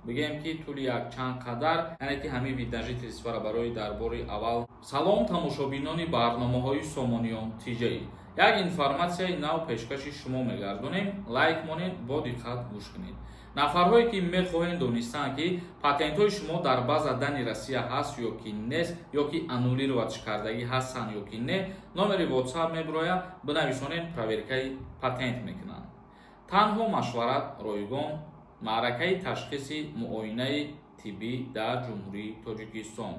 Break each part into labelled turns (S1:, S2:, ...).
S1: Бигӯем, ки тӯли якчанд қадар, яъне ки ҳамин вид на жительство ро барои дар бори аввал. Салом, тамошобинони барномаҳои Сомониён ТҶ. Як информатсияи нав пешкаши шумо мегардонем. Лайк монед, бо диққат гӯш кунед. Нафарҳое, ки мехоҳед донистан, ки патентҳои шумо дар база данных Россия ҳаст ё ки нест, ё ки аннулировать кардагӣ ҳастанд ё ки не, номери WhatsApp мебирояд, бинависонед, проверкаи патент мекунанд. Танҳо машварат ройгон. Маъракаи ташхиси муоинаи тиббӣ дар Ҷумҳурии Тоҷикистон.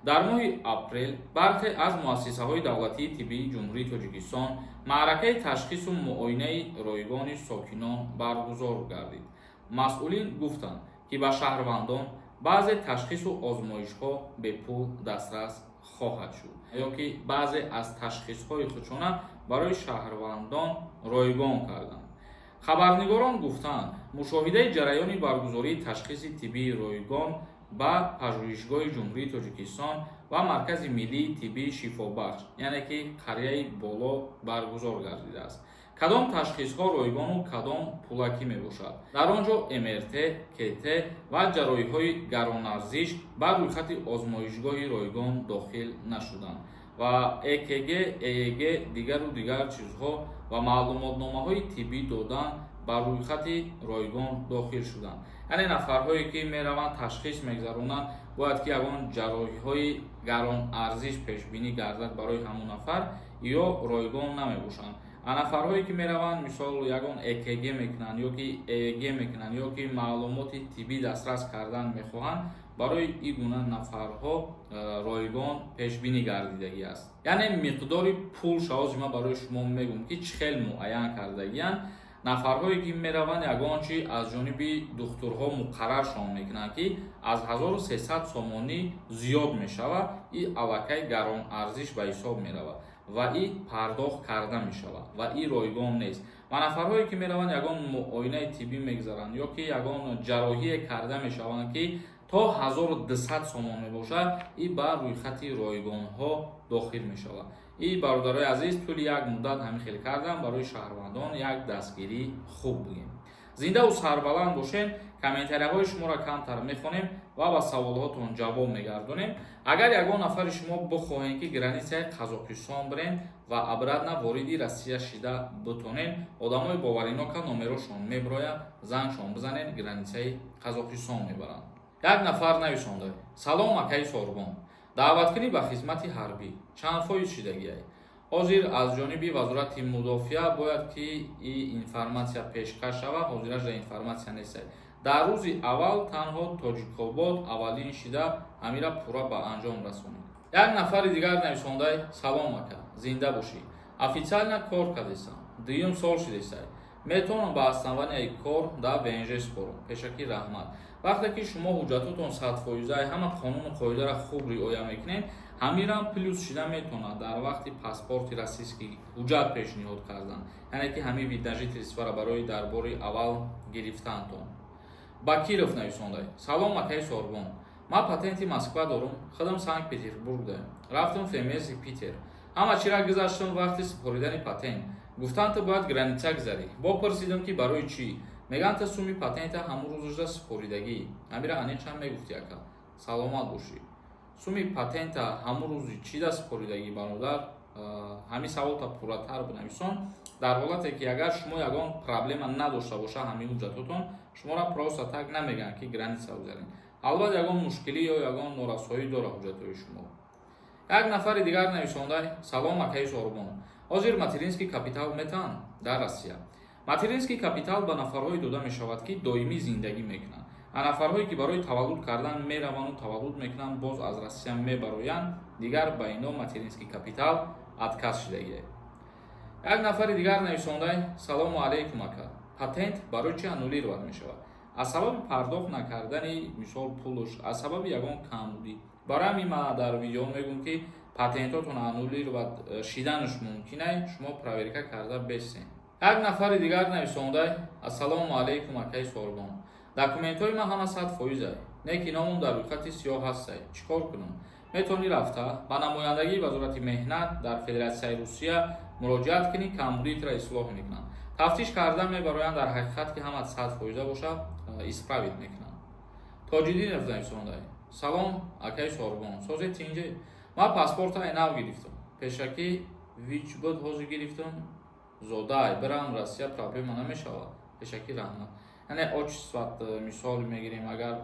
S1: Дар моҳи апрел бархе аз муассисаҳои давлатии тиббии Ҷумҳурии Тоҷикистон маъракаи ташхису муоинаи ройгони сокинон баргузор гардид. Масъулин гуфтанд, ки ба шаҳрвандон баъзе ташхису озмоишҳо бепул дастрас хоҳад шуд ё ки баъзе аз ташхисҳои худшона барои шаҳрвандон ройгон карданд. Хабарнигорон гуфтанд, мушоҳидаи ҷараёни баргузории ташхиси тиббии ройгон ба Пажӯҳишгоҳи Ҷумҳурии Тоҷикистон ва Маркази миллии тиббии шифобахш, яъне ки қарияи боло, баргузор гардидааст. Кадом ташхисҳо ройгону кадом пулакӣ мебошад? Дар он ҷо МРТ, КТ ва ҷарроҳиҳои гаронарзиш ба рӯйхати озмоишгоҳи ройгон дохил нашуданд ва ЭКГ, ЭЭГ, дигару дигар чизҳо ва маълумотномаҳои тиббӣ додан ба рӯйхати ройгон дохил шуданд. Яъне нафарҳое, ки мераванд, ташхис мегузаронанд, бояд ки ягон ҷарроҳиҳои гаронарзиш пешбинӣ гардад барои ҳамон нафар ё ройгон намебошанд. А нафарҳое, ки мераванд, мисол, ягон ЭКГ мекунанд ё ки ЭЭГ мекунанд, ё ки маълумоти тиббӣ дастрас кардан мехоҳанд, барои ин гуна нафарҳо ройгон пешбинӣ гардидагӣ аст. Яъне миқдори пул шаози ман барои шумо мегӯм, ки чӣ хел муайян кардагиянд. Нафарҳое, ки мераванд, ягон чи аз ҷониби духтурҳо муқарраршон мекунанд, ки аз 1300 сомонӣ зиёд мешавад, и аллакай гаронарзиш ба ҳисоб меравад ва и пардохт карда мешавад ва и ройгон нест. Ва нафарҳое, ки мераванд, ягон муоинаи тиббӣ мегузаранд ё ки ягон ҷарроҳие карда мешаванд, ки то 1200 сомон мебошад, и ба рӯйхати ройгонҳо дохил мешавад. И, бародарои азиз, тӯли як муддат ҳамин хел кардам, барои шаҳрвандон як дастгирии хуб бигем. Зиндаву сарбаланд бошед. Комментарияҳои шуморо камтар мехонем ва ба саволҳотон ҷавоб мегардонем. Агар ягон нафари шумо бихоҳем, ки границаи Қазоқистон бирен ва обратно вориди Россия шида битонен, одамои боваринока номерошон мебирояд, зангшон бизанед, границаи Қазоқистон мебаранд. Як нафар нависонда: «Салом, акаи Сорбон, даъваткунӣ ба хизмати ҳарбӣ чанд фоиз шидагиай?» Ҳозир аз ҷониби Вазорати мудофиа бояд ки и информатсия пешкаш шавад. Ҳозираш дар информатсия нестай. Дар рӯзи аввал танҳо Тоҷикобод аввалин шида ҳамира пурра ба анҷом расонид. Як нафари дигар нависондай: «Салом, ака, зинда бошӣ. Официально кор кардесам, дуюм сол шидесай. Метавонам ба основанияи кор дар ВНЖ спорам? Пешакӣ раҳмат». Вақте ки шумо ҳуҷҷатотон 100-фоиза, ҳама қонуну қоидаро хуб риоя мекунед, ҳамирам плюс шида метавонад дар вақти паспорти российский ҳуҷҷат пешниҳод кардан, яъне ки ҳамин вид на жительство ро барои дар бори аввал гирифтаантон. Бакиров нависондай: «Салом, акаи Сорбон, ман патенти Москва дорум, худам Санкт Петербург даем. Рафтам ФМС Питер, ҳама чира гузаштам. Вақти супоридани патент гуфтанд, ту бояд граница гузарӣ. Бо пурсидам, ки барои чӣ? Мегӯянд, ту суми патента ҳамун рӯзашда супоридагӣ». Ҳамира аниқшам мегуфтӣ, ака, саломат бошӣ. Суми патента ҳамун рӯзи чӣ да супоридагӣ, бародар? Ҳамин саволта пурратар бинависон. Дар ҳолате ки агар шумо ягон проблема надошта боша, ҳамин ҳуҷҷатотон, шуморо просто так намегӯянд, ки граница гузаред. Албатта, ягон мушкилӣ ё ягон норасоӣ дора ҳуҷҷатҳои шумо. Як нафари дигар нависондай: «Салом, акаи Сорбон, ҳозир материнский капитал метаҳанд дар Россия?» Материнский капитал ба нафарҳое дода мешавад, ки доимӣ зиндагӣ мекунанд. А нафарҳое, ки барои таваллуд кардан мераванду таваллуд мекунанд, боз аз Россия мебароянд, дигар ба ино материнский капитал отказ шидагие. Як нафари дигар нависондай: «Салому алайкум, ака, патент барои чи аннулировать мешавад?» Аз сабаби пардохт накардани, мисол, пулуш, аз сабаби ягон камбудӣ. Барои ҳамин ман дар видео мегӯм, ки патентотон аннулировать шиданаш мумкинай, шумо проверка карда бесен. Як нафари дигар нависондай: «Ассалому алайкум, акаи Сорбон, документҳои ман ҳама 100-фоизай, не ки номум дар рӯйхати сиёҳ ҳастай, чӣ кор кунам?» Метавонӣ рафта ба намояндагии Вазорати меҳнат дар Федератсияи Русия муроҷиат кунӣ, камбудитро ислоҳ мекунанд. Тафтиш карда мебароянд, дар ҳақиқат ки ҳама 100-фоиза бошад, исправить мекунанд. Тоҷиддинов нависондай: «Салом, акаи Сорбон, сози, тинҷе? Ман паспорта нав гирифтам, пешакӣ ВИЧ буд, ҳозир гирифтам зодай, бирам Россия, проблема намешавад? Пешакӣ раҳмат». Яъне отчество мисол мегирем, агар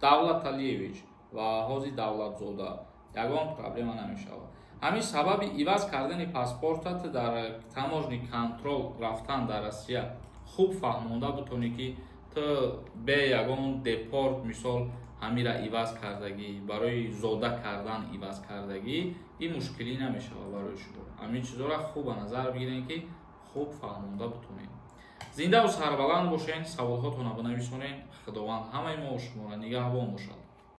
S1: Давлаталиевич ва ҳозир Давлатзода, ягон проблема намешавад. Ҳамин сабаби иваз кардани паспортат дар таможенный контроль рафтан дар Россия хуб фаҳмонда бутонӣ, ки ту бе ягон депорт, мисол, ҳамира иваз кардагӣ, барои зода кардан иваз кардагӣ, ин мушкилӣ намешавад барои шумо. Ҳамин чизҳоро хуб ба назар бигирем, ки хуб фаҳмонда бутонем. Зиндаву сарбаланд бошен, саволҳотонро бинависонед. Худованд ҳамаи мо шуморо нигаҳбон бошад.